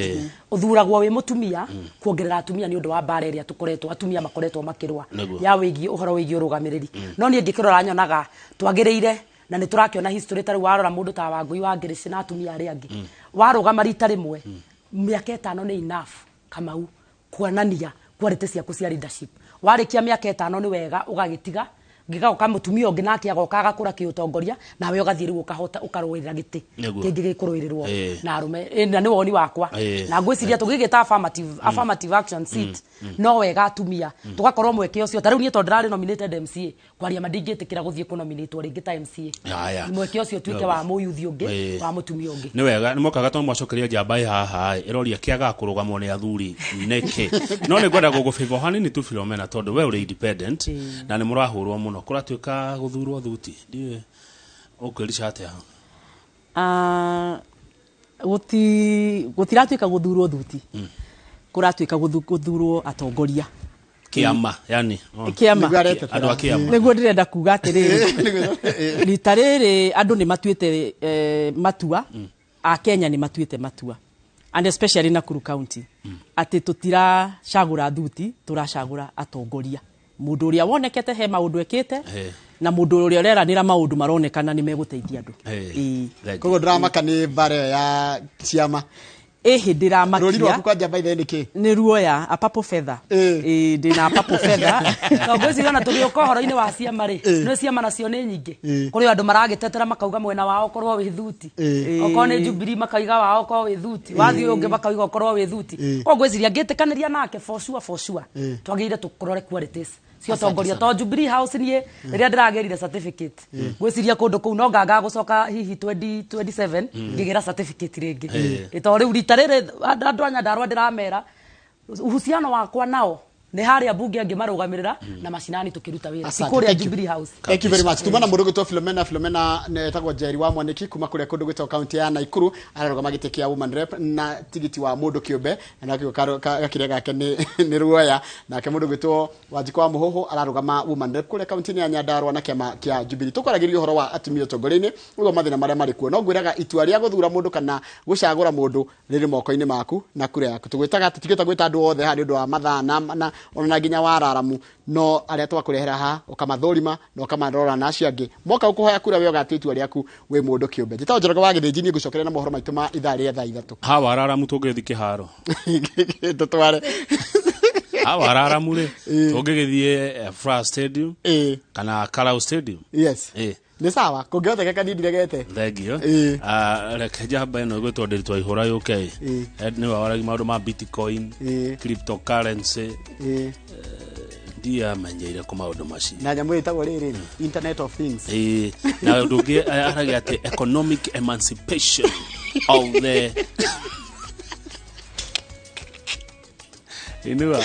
Ũthuragwo wĩ mũtumia kuongerera atumia nĩ ũndũ wa mbara ĩrĩa tũkoretwo atumia makoretwo makĩrũa ya wĩgiĩ ũhoro wĩgiĩ ũrũgamĩrĩri. No niĩ ngĩkĩrora nyonaga twagĩrĩire, na nĩ tũrakĩona history ta rĩu warora mũndũ ta Wangũi wa Ngĩrĩcĩ na atumia arĩa angĩ, warũgama rita rĩmwe mĩaka 5 nĩ enough Kamau kuonania quality ciaku cia leadership. Warĩkia mĩaka 5 nĩ wega ũgagĩtiga gĩgaũka mũtumia ũngĩ nake agoka agakũra kĩũtongoria, nawe ũgathiĩ rĩu ũkahota ũkarũĩrĩra gĩtĩ kĩngĩ gĩkũrũĩrĩrwo na arũme. Na nĩ woni wakwa, na ngwĩciria tũgĩgĩta affirmative action seat, no wega atumia tũgakorwo mweke ũcio. Ta rĩu niĩ tondũ ndĩrarĩ nominated MCA, kwaria ma ndingĩtĩkĩra gũthiĩ kũnominatwo rĩngĩ ta MCA. Mweke ũcio ũtuĩke wa mũyuthi ũngĩ, wa mũtumia ũngĩ. Nĩ wega, nĩ mokaga tondũ mwacokeria njamba ĩ haha ĩroria kĩagaga kũrũgamwo nĩ athuri nĩkĩ. No nĩ ngwenda gũgũbĩba hanini tu Philomena, tondũ we ũrĩ independent na nĩ mũrahũrwo mũno, kũratuĩka gũthurwo thuti, ndiũĩ ũkwĩrica atĩa hau? Gũtiratuĩka gũthurwo thuti, kũratuĩka gũthurwo atongoria kĩama, yani kĩama, andũ a kĩama. Nĩguo ndĩrenda kuga atĩrĩrĩ, rita rĩrĩ andũ nĩ matuĩte matua, a Kenya nĩ matuĩte matua, and especially Nakuru County, atĩ tũtiracagũra thuti, tũracagũra atongoria. Mũndũ ũrĩa wonekete he maũndũ ekĩte, na mũndũ ũrĩa ũreranĩra maũndũ maronekana nĩ megũteithia andũ. Koguo ndũramaka nĩ mbara ya ciama? Ĩhĩ, ndĩramakia. Rũri rwaku kwanja by the way nĩ kĩ? Nĩ ruoya, a purple feather. Ndĩna purple feather. No ngwĩciria ona tũgĩũka ũhoro-inĩ wa ciama rĩ, nĩ ciama nacio nĩ nyingĩ. Kũrĩ andũ maragĩtetera makauga mwena wao ũkorwo wĩ thuti. Okorwo nĩ Jubilee makauga wao ũkorwo wĩ thuti. Wathiĩ ũyũ ũngĩ makauga ũkorwo wĩ thuti. Koguo ngwĩciria ngĩtĩkanĩria nake for sure, for sure. Twagĩrĩire tũrore qualities Cia ũtongoria to Jubilee House niĩ rĩrĩa ndĩragĩrire certificate, ngwĩciria kũndũ kũu no nganga gũcoka hihi 2027 ngĩgĩra certificate rĩngĩ. Ĩ to rĩu rita rĩrĩ andũ a Nyandarua ndĩramera uhusiano wakwa nao nĩ harĩa mbunge angĩmarũgamĩrĩra na macinani tũkĩruta wĩra, ti Asante, kũrĩa thank you. Jubilee House. Thank you very much. Tuma na mũndũ gwĩtwo Philomena. Philomena nĩ etagwo Njeri wa Mwaniki kuma kũrĩa kũndũ gwĩtwo kaunti ya Naikuru, ararũgama gĩtĩ kĩa woman rep na tigiti wa mũndũ kĩũmbe, na nakĩo gakĩrĩa gake nĩ ruoya. Nake mũndũ gwĩtwo Wanjikũ wa Mũhũhũ ararũgama woman rep kũrĩa kaunti-inĩ ya Nyandarua na kĩama kĩa Jubilee. Tũkwaragĩria ũhoro wa atumia ũtongoria-inĩ, ũguo mathĩna marĩa marĩ kuo. No ngwĩraga itua rĩa gũthura mũndũ kana gũcagũra mũndũ rĩrĩ moko-inĩ maku na kura yaku. Tũgwĩtaga, tũtigĩta gwĩta andũ othe haha nĩ ũndũ wa mathaa na ona nginya wararamu, no arĩa twakũrehera haha ũkamathũrima na ũkamarora na acio angĩ moka gũkũhoya kura, we ũgatua itua rĩaku wĩ mũndũ kĩũmbe. Njĩtagwo Njoroge wa Gĩthĩnji, niĩ ngũcokeria na mohoro maitũ ma ithaa rĩa thaa 3. Hawa araramu tũngĩgĩthiĩ kĩharo. Tũtware. Hawa araramu rĩ, tũngĩgĩthiĩ Furaha Stadium kana Karau Stadium. Yes. Nĩ sawa, kũngĩhotekeka niĩ ndiregete. Thengio. Reke njamba ĩno ĩgwĩtwo Ndĩritũ wa Ihũra yũke. Nĩwe waragia maũndũ ma bitcoin, cryptocurrency. Ndiamenyeire kũ maũndũ macio. Na nyamũ ĩtagwo rĩrĩ Internet of Things. Ĩĩ, na ũndũ ũngĩ aragia atĩ economic emancipation of the Inua.